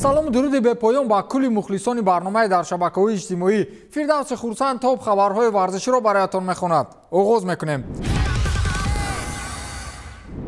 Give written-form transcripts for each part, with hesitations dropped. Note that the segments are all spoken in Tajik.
Салому дуруди бепоён ба кулли мухлисони барномаи дар шабакаҳои иҷтимоӣ. Фирдавси Хурсанд топ хабарҳои варзиширо бароятон мехонад. Оғоз мекунем.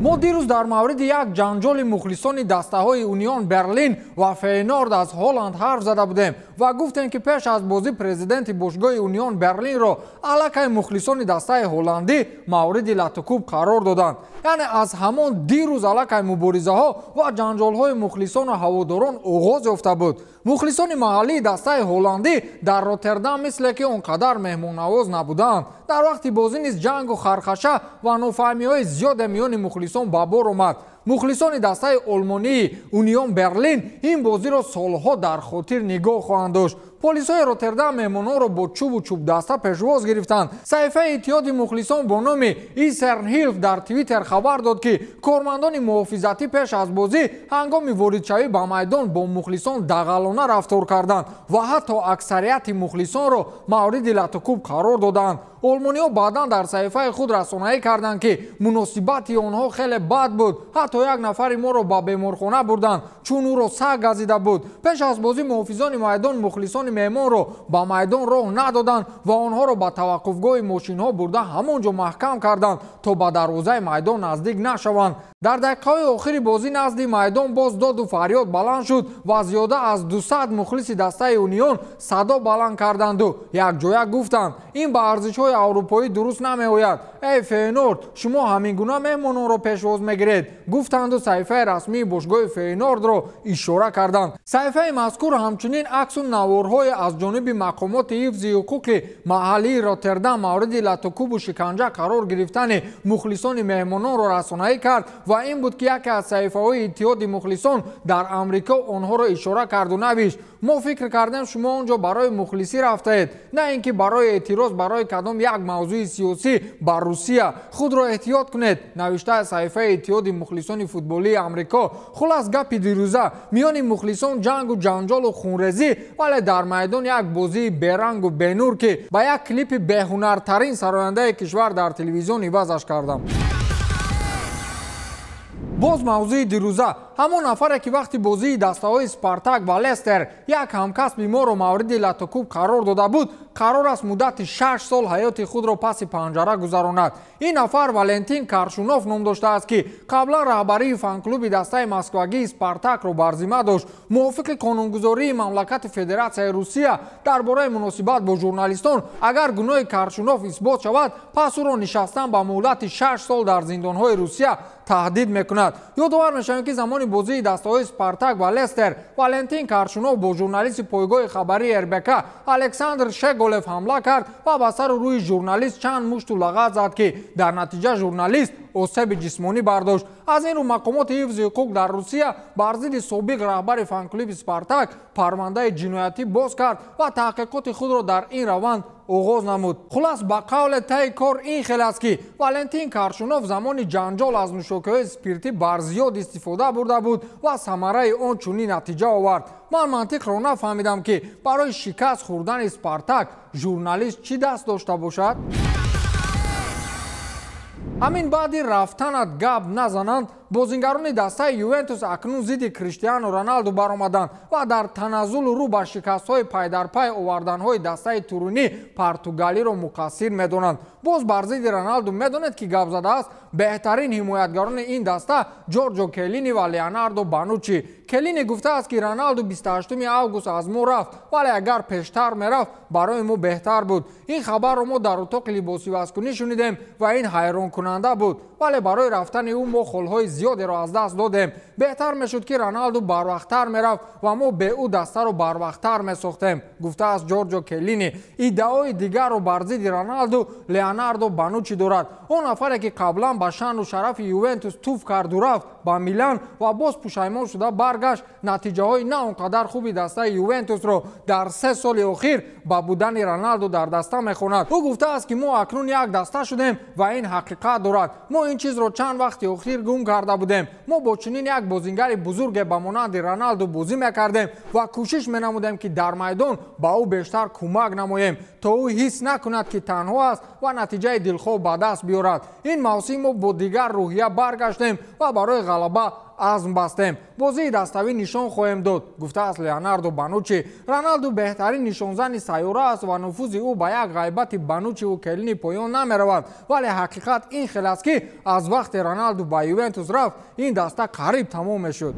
Мо дирӯз дар мавриди як ҷанҷоли мухлисони дастаҳои Унион Берлин ва Фейнорд аз Ҳолланд ҳарф зада будем ва гуфтем, ки пеш аз бозӣ президенти бошгоҳи Унион Берлинро аллакай мухлисони дастаи ҳолландӣ мавриди латукӯб қарор доданд. Яъне аз ҳамон дирӯз аллакай муборизаҳо ва ҷанҷолҳои мухлисону ҳаводорон оғоз ёфта буд. Мухлисони маҳаллии дастаи ҳолландӣ дар Роттердам мисле ки он қадар меҳмоннавоз набуданд. Дар вақти бозӣ низ ҷангу хархаша ва нофаҳмиҳои зиёде миёни мухлисон ба бор омад. Мухлисони дастаи олмонии Унион Берлин ин бозиро солҳо дар хотир нигоҳ хоҳанд дошт. Полисҳои Роттердам меҳмононро бо чӯбу чӯбдаста пешвоз гирифтанд. Саҳифаи иттиҳоди мухлисон бо номи Исернҳилф дар Твиттер хабар дод, ки кормандони муҳофизатӣ пеш аз бозӣ ҳангоми воридшавӣ ба майдон бо мухлисон дағалона рафтор карданд ва ҳатто аксарияти мухлисонро мавриди латукӯб қарор доданд. Олмониҳо баъдан дар саҳифаи худ расонаӣ карданд, ки муносибати онҳо хеле бад буд. Ҳатто як нафари моро ба беморхона бурданд, чун ӯро саг газида буд. Пеш аз бозӣ муҳофизони майдон мухлисони меҳмонро ба майдон роҳ надоданд ва онҳоро ба таваққуфгоҳи мошинҳо бурда ҳамон ҷо маҳкам карданд, то ба дарвозаи майдон наздик нашаванд. Дар дақиқаҳои охири бозӣ назди майдон боз доду фарёд баланд шуд ва зиёда аз 200 мухлиси дастаи Унион садо баланд карданду якҷоя гуфтанд: ин ба арзишҳои аврупоӣ дуруст намеояд. Эй Фейнорд, шумо ҳамин гуна меҳмононро пешвоз мегиред, гуфтанду саҳифаи расмии бошгоҳи Фейнордро ишора карданд. Саҳифаи мазкур ҳамчунин аксу наворҳое аз ҷониби мақомоти ҳифзи ҳуқуқи маҳаллии Роттердам мавриди латукӯбу шиканҷа қарор гирифтани мухлисони меҳмононро расонаӣ кард ва ин буд, ки яке аз саҳифаҳои иттиҳоди мухлисон дар Амрико онҳоро ишора карду навишт: мо фикр кардем, шумо он ҷо барои мухлисӣ рафтаед, на ин ки барои эътироз барои кадом як мавзӯи сиёсӣ ба Русия. Худро эҳтиёт кунед, навиштаи саҳифаи иттиҳоди мухлисони футболии Амрико. Хулас, гапи дирӯза миёни мухлисон ҷангу ҷанҷолу хунрезӣ, вале дар майдон як бозии берангу бенур, ки ба як клипи беҳунартарин сарояндаи кишвар дар телевизион ивазаш кардам. Боз мавзӯи дирӯза. Ҳамон нафаре, ки вақти бозии дастаҳои Спартак ва Лестер як ҳамкасби моро мавриди латукӯб қарор дода буд, қарор аст муддати 6 сол ҳаёти худро паси панҷара гузаронад. Ин нафар Валентин Каршунов ном доштааст, ки қаблан раҳбарии фанклуби дастаи москвагии Спартакро бар зимма дошт. Мувофиқи қонунгузории мамлакати Федератсияи Русия дар бораи муносибат бо журналистон, агар гуноҳи Каршунов исбот шавад, пас ӯро нишастан ба муҳлати 6 сол дар зиндонҳои Русия таҳдид мекунад. Ёдовар мешавем, ки замони бозии дастаҳои Спартак ва Лестер Валентин Каршунов бо журналисти пойгоҳи хабарии РБК Александр Шеголев ҳамла кард ва ба сару рӯи журналист чанд мушту лағат зад, ки дар натиҷа журналист осеби ҷисмонӣ бардошт. Аз ин рӯ мақомоти ҳифзи ҳуқуқ дар Русия бар зидди собиқ раҳбари фанклуби Спартак парвандаи ҷиноятӣ боз кард ва таҳқиқоти худро дар ин раванд оғоз намуд. Хулас, ба қавле таи кор ин хел аст, ки Валентин Каршунов замони ҷанҷол аз нӯшокиҳои спиртӣ бар зиёд истифода бурда буд ва самараи он чунин натиҷа овард. Ман мантиқро нафаҳмидам, ки барои шикаст хӯрдани Спартак журналист чӣ даст дошта бошад. Ҳамин баъди рафтанат гап назананд, бозингарони дастаи Ювентус акнун зидди Криштиану Роналду баромаданд ва дар таназзулу рӯ ба шикастҳои пайдарпай оварданҳои дастаи турунӣ португалиро муқассир медонанд. Боз бар зидди Роналду медонед, ки гап задааст беҳтарин ҳимоятгарони ин даста Ҷорҷо Келлини ва Леонардо Банучи. Келлини гуфтааст, ки Роналду 28 август аз мо рафт, вале агар пештар мерафт, барои мо беҳтар буд. Ин хабарро мо дар утоқи либосивазкунӣ шунидем ва ин ҳайронкунанда буд, вале барои рафтани ӯ мо холҳои зиёдеро аз даст додем. Беҳтар мешуд, ки Роналду барвақттар мерафт ва мо бе ӯ дастаро барвақттар месохтем, гуфтааст Ҷорҷо Келлини. Иддаои дигарро бар зидди Роналду Леонардо Банучи дорад. Он нафаре, ки қаблан ба шаъну шарафи Ювентус туф карду рафт ба Милан ва боз пушаймон шуда баргашт, натиҷаҳои на он қадар хуби дастаи Ювентусро дар 3 соли охир ба будани Роналду дар даста мехонад. Ӯ гуфтааст, ки мо акнун як даста шудем ва ин ҳақиқат дорад. Мо ин чизро чанд вақти охир гум карда будем. Мо бо чунин як бозингари бузурге ба монанди Роналду бозӣ мекардем ва кӯшиш менамудем, ки дар майдон ба ӯ бештар кӯмак намоем, то ӯ ҳис накунад, ки танҳо аст ва натиҷаи дилхоҳ ба даст биёрад. Ин мавсим мо бо дигар рӯҳия баргаштем ва барои ғалаба азм бастем. Бозии даставӣ нишон хоҳем дод, гуфтааст Леонардо Банучи. Роналду беҳтарин нишонзани сайёра аст ва нуфузи ӯ ба як ғайбати Банучиву Келлини поён намеравад. Вале ҳақиқат ин хел аст, ки аз вақте Роналду ба Ювентус рафт, ин даста қариб тамом мешуд.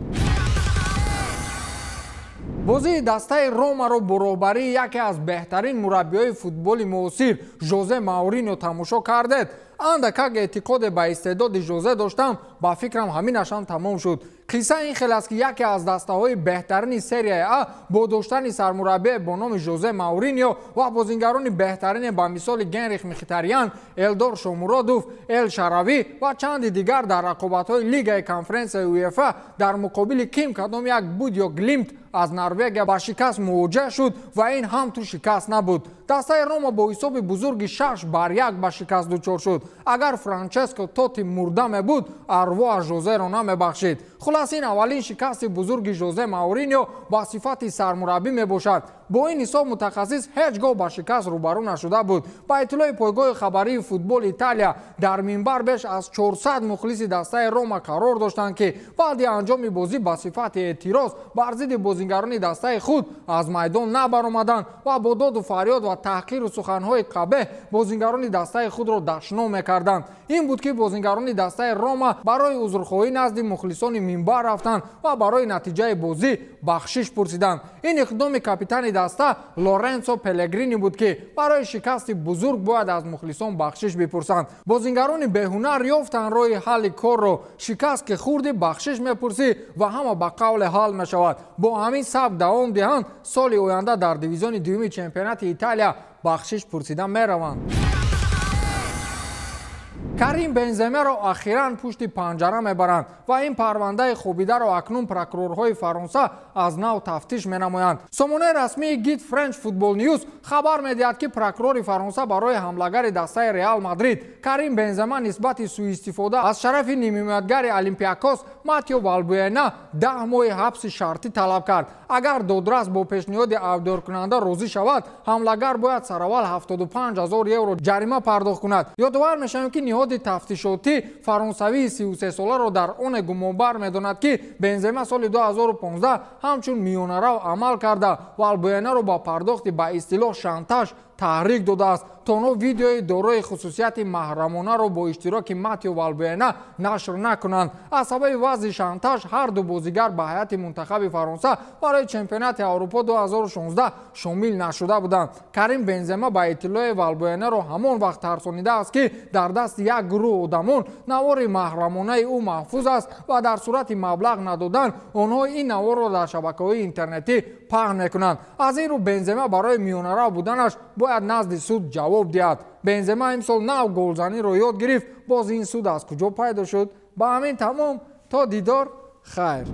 Бозии дастаи Ромаро бо роҳбарии яке аз беҳтарин мураббиҳои футболи муосир Жозе Мауриньо тамошо кардед. Андакак эътиқоде ба истеъдоди Жозе доштам, ба фикрам ҳаминашам тамом шуд. Қисса ин хел аст, ки яке аз дастаҳои беҳтарини серияи А бо доштани сармураббие бо номи Жозе Мауриньо ва бозингарони беҳтарине ба мисоли Генрих Мхитарян, Элдор Шомуродов, Эл Шаравӣ ва чанди дигар дар рақобатҳои Лигаи конференсияи УЕФА дар муқобили ким кадом як буд ё Глимт аз Норвегия ба шикаст мувоҷеҳ шуд ва ин ҳам ту шикаст набуд. Дастаи Рома бо ҳисоби бузурги 6-1 ба шикаст дучор шуд. Агар Франческо Тоти мурда мебуд, арвоҳаш Жозеро намебахшид. Хулас, ин аввалин шикасти бузурги Жозе Мауриньо ба сифати сармураббӣ мебошад. Бо ин ҳисоб мутахассис ҳеҷ гоҳ ба шикаст рӯбарӯ нашуда буд. Ба иттилои пойгоҳи хабарии футболи Италия, дар минбар беш аз 400 мухлиси дастаи Рома қарор доштанд, ки баъди анҷоми бозӣ ба сифати эътироз бар зидди бозингарони дастаи худ аз майдон набаромаданд ва бо доду фарёд ва таҳқиру суханҳои қабеҳ бозингарони дастаи худро дашном мекарданд. Ин буд, ки бозингарони дастаи Рома барои узрхоҳӣ назди мухлисони минбар рафтанд ва барои натиҷаи бозӣ бахшиш пурсиданд. Ин иқдоми капитани даста Лоренсо Пелегрини буд, ки барои шикасти бузург бояд аз мухлисон бахшиш бипурсанд. Бозингарони беҳунар ёфтанд роҳи ҳалли корро. Шикаст ки хурдӣ, бахшиш мепурсӣ ва ҳама ба қавле ҳал мешавад. Бо ҳамин сабк давом диҳанд, соли оянда дар дивизиони дуюми чемпионати Италия бахшиш пурсида мераванд. Карим Бенземеро ахиран пушти панҷара мебаранд ва ин парвандаи хобидаро акнун прокурорҳои Фаронса аз нав тафтиш менамоянд. Сомонаи расмии Гид Френч Футбол Ньюс хабар медиҳад, ки прокурори Фаронса барои ҳамлагари дастаи Реал Мадрид Карим Бензема нисбати сӯистифода аз шарафи нимҳимоятгари Олимпиакос Матио Валбуэна 10 моҳи ҳабси шартӣ талаб кард. Агар додрас бо пешниҳоди айбдоркунанда розӣ шавад, ҳамлагар бояд сараввал 75 000 евро ҷарима пардохт кунад. Ёдовар мешавем, ки ниҳоди тафтишотӣ фаронсавии 33соларо дар оне гумонбар медонад, ки Бензема соли 2015 ҳамчун миёнарав амал карда Валбуэнаро ба пардохти ба истилоҳ шантаж таҳрик додааст, то онҳо видеои дорои хусусияти маҳрамонаро бо иштироки Матио Валбуэна нашр накунанд. Аз сабаби вазъи шантаж ҳар ду бозигар ба ҳайати мунтахаби Фаронса барои чемпионати Аврупо 2016 шомил нашуда буданд. Карим Бензема ба иттилои Валбуэнаро ҳамон вақт тарсонидааст, ки дар дасти як гурӯҳ одамон навори маҳрамонаи ӯ маҳфуз аст ва дар сурати маблағ надодан онҳо ин наворро дар шабакаҳои интернетӣ паҳн мекунанд. Аз ин рӯ Бензема барои миёнарав буданаш бояд назди суд ҷавоб диҳад. Бензема имсол нав голзаниро ёд гирифт. Боз ин суд аз куҷо пайдо шуд? Ба ҳамин тамом. То дидор, хайр.